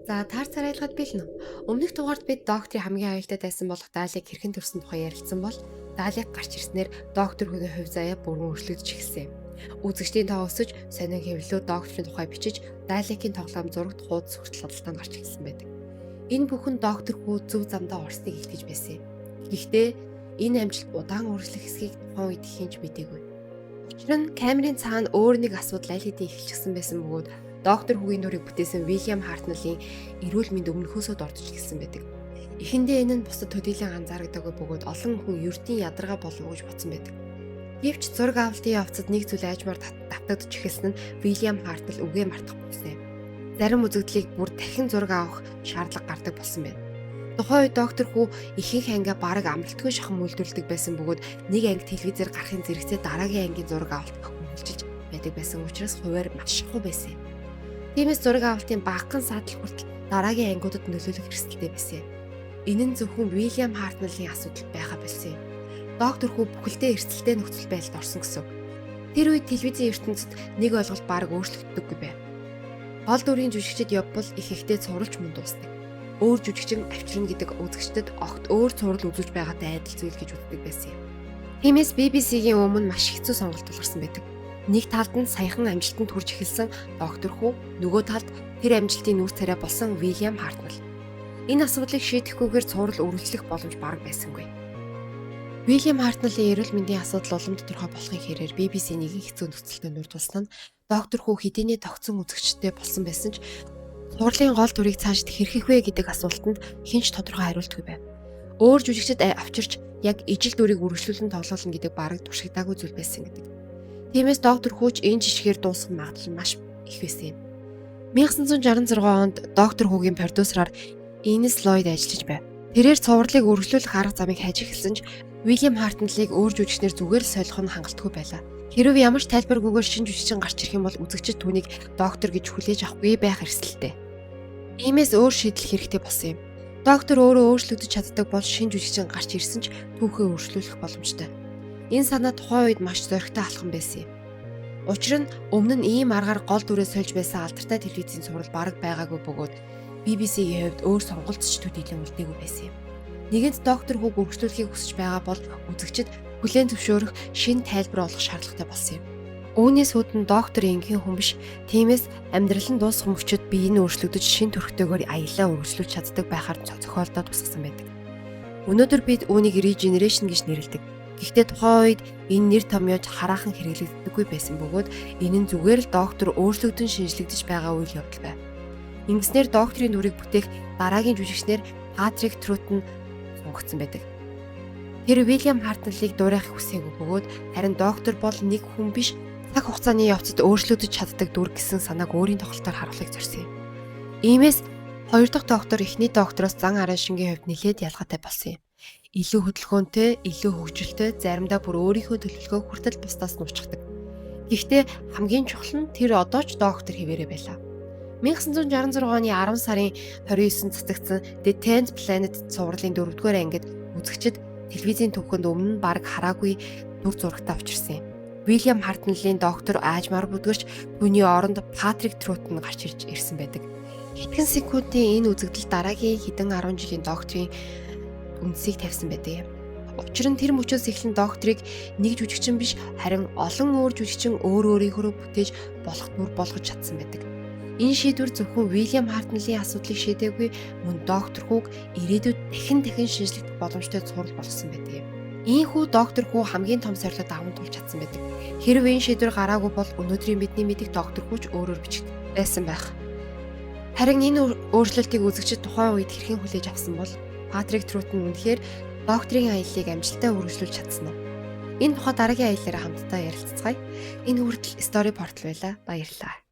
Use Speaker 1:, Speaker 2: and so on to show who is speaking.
Speaker 1: За, таар царайлгаад бэлнэ. Өмнөх дугаард бид докторын хамгийн аюултай дайсан болох Далиг хэрхэн төрсөн тухай ярилцсан бол Далиг гарч ирснээр доктор хүний хувь заяа бүрэн өөрчлөгдөж эхэлсэн юм. Үзэгчдийн тоо өсөж, сонин хэвлэлүүд докторын тухай бичиж, Даликийн тоглоом зурагт хуудас хүртэл худалдаанд гарч эхэлсэн байдаг. Энэ бүхэн доктор хүү зөв замдаа орсныг илтгэж байсан юм. Гэхдээ энэ амжилт удаан үргэлжлэх эсэхийг тухайн үед хэн ч мдээгүй. Учир нь камерын цаана өөр нэг асуудал аль хэдийн эхэлчихсэн байсан бөгөөд доктор хүүгийн дүрийг бүтээсэн Уильям Хартнеллийн эрүүл мэнд өмнөхөөсөө дордож эхэлсэн байдаг. Эхэндээ энэ нь бусад төдийлөн анзаарагдаагүй бөгөөд олон хүн ердийн ядаргаа болов уу гэж бодсон байдаг. Гэвч зураг авалтын явцад нэг зүйл аажмаар давтагдаж эхэлсэн нь Уильям Хартнелл үгээ мартах болсон юм. Зарим үзэгдлийг бүр дахин зураг авах шаардлага гардаг болсон байна. Тухайн үед доктор хүү ихэнх ангиа бараг амралтгүй шахам үйлдвэрлэдэг байсан бөгөөд нэг анги телевизээр гарахын зэрэгцээ дараагийн ангийн зураг авалт үргэлжилж байдаг байсан учраас хувиар маш шахуу байсан юм. Тиймээс зураг авалтын багахан саатал хүртэл дараагийн ангиудад нөлөөлөх эрсдэлтэй байсан юм. Энэ нь зөвхөн Уильям Хартнеллийн асуудал байха болсон юм. Доктор хүү бүхэлдээ эрсдэлтэй нөхцөл байдалд орсон гэсэн. Тэр үед телевизийн ертөнцид нэг ойлголт бараг өөрчлөгддөггүй байв. Гол дүрийн жүжигчид явбал их ихтэй цувралч мөн дуусдаг. Өөр жүжигчин авчирна гэдэг үзэгчдэд огт өөр цуврал үзүүлж байгаатай адил зүйл гэж үздэг байсан юм. Тиймээс BBC-гийн өмнө маш хэцүү сонголт тулгарсан байдаг. Нэг талд нь саяхан амжилтанд хүрч эхэлсэн доктор хүү, нөгөө талд тэр амжилтын нүүр царай болсон Уильям Хартнелл. Энэ асуудлыг шийдэхгүйгээр цуврал үргэлжлэх боломж бараг байсангүй. Уильям Хартнеллийн эрүүл мэндийн асуудал улам тодорхой болохын хэрээр BBC нэгэн хэцүү нөхцөлтэй нүүр тулсан нь доктор хүү хэдийнээ тогтсон үзэгчтэй болсон байсан ч цувралын гол дүрийг цаашид хэрхэх вэ гэдэг асуултанд хэн ч тодорхой хариултгүй байв. Өөр жүжигчид авчирч яг ижил дүрийг үргэлжлүүлэн тоглоулна гэдэг бараг туршигдаагүй зүйл байсан гэдэг. Тиймээс доктор Хүү ч энэ жишгээр дуусах магадлал маш их байсан юм. 1966 онд доктор Хүүгийн продюсераар Инес Ллойд ажиллаж байв. Тэрээр цувралыг үргэлжлүүлэх арга замыг хайж эхэлсэн ч Уильям Хартнеллийг өөр жүжигчнэр зүгээр л солих нь хангалтгүй байлаа. Хэрвээ ямар ч тайлбаргүйгээр шинэ жүжигчин гарч ирэх юм бол үзэгчид түүнийг доктор гэж хүлээж авахгүй байх эрсдэлтэй. Иймээс өөр шийдэл хэрэгтэй болсон юм. Доктор өөрөө өөрчлөгдөж чаддаг бол шинэ жүжигчин гарч ирсэн ч түүхээ өөрчлөх боломжтой. Энэ санаа тухайн үед маш зоригтой алхам байсан юм. Учир нь өмнө нь ийм аргаар гол дүрээ сольж байсан алдартай телевизийн цуврал бараг байгаагүй бөгөөд BBC-ийн хувьд өөр сонголт ч төдийлөн үлдээгүй байсан юм. Нэгэнт доктор хүүг үргэлжлүүлэхийг хүсэж байгаа бол үзэгчид хүлээн зөвшөөрөх шинэ тайлбар олох шаардлагатай болсон юм. Үүнээс үүдэн доктор энгийн хүн биш. Тиймээс амьдрал нь дуусах мөчид бие нь өөрчлөгдөж шинэ төрхтэйгээр аяллаа үргэлжлүүлж чаддаг байхаар зохиолдоо тусгасан байдаг. Өнөөдөр бид үүнийг regeneration гэж нэрлэдэг. Гэхдээ тухайн үед энэ нэр томьёож хараахан хэрэглэгддэггүй байсан бөгөөд энэ нь зүгээр л доктор өөрчлөгдөн шинжлэгдэж байгаа үйл явдал байв. Ингэснээр докторийн дүрийг бүтээх дараагийн жүжигчнэр Патрик Трутон сонгогдсон байдаг. Тэр Уильям Хартнеллийг дуурайхыг хүсээгүй бөгөөд харин доктор бол нэг хүн биш, цаг хугацааны явцад өөрчлөгдөж чаддаг дүр гэсэн санааг өөрийн тоглолтоор харуулахыг зорьсон юм. Иймээс хоёр дахь доктор эхний доктороос зан арын шингийн хувьд нэлээд ялгаатай болсон юм. Илүү хөдөлгөөнтэй, илүү хөгжилтэй, заримдаа бүр өөрийнхөө төлөвлөгөөг хүртэл бусдаас нуучгадаг. Гэхдээ хамгийн чухал нь тэр одоо ч доктор хэвээрээ байлаа. 1966 оны 10 сарын 29-нд цацагдсан The Tenth Planet цувралын 4-р ангид үзэгчид телевизийн түүхэнд өмнө нь бараг хараагүй дүр зурагтай учирсан юм. Уильям Хартнеллийн доктор аажмаар бүдгэрч түүний оронд Патрик Трутон гарч ирж ирсэн байдаг. Хэдхэн секундын энэ үзэгдэл дараагийн хэдэн 10 жилийн докторийн үндсийг тавьсан байдаг юм. Учир нь тэр мөчөөс эхлэн докторыг нэг жүжигчин биш, харин олон өөр жүжигчин өөр өөрийнхөө бүтээж болох дүр болгож чадсан байдаг. Энэ шийдвэр зөвхөн Уильям Хартнеллийн асуудлыг шийдээгүй, мөн доктор хүүг ирээдүйд дахин дахин шинжлэгдэх боломжтой цуврал болгосон байдаг юм. Ийнхүү доктор хүү хамгийн том сорилтоо даван туулж чадсан байдаг. Хэрв энэ шийдвэр гараагүй бол өнөөдрийн бидний мэдих доктор хүү ч өөрөөр бичигдэх байсан байх. Харин энэ өөрчлөлтийг үзэгчид тухайн үед хэрхэн хүлээж авсан бол Патрик Трутон үнэхээр докторийн аяллыг амжилттай үргэлжлүүлж чадсан уу? Энэ тухай дараагийн аяллаараа хамтдаа ярилцацгаая. Энэ хүртэл Story Portal байлаа. Баярлалаа.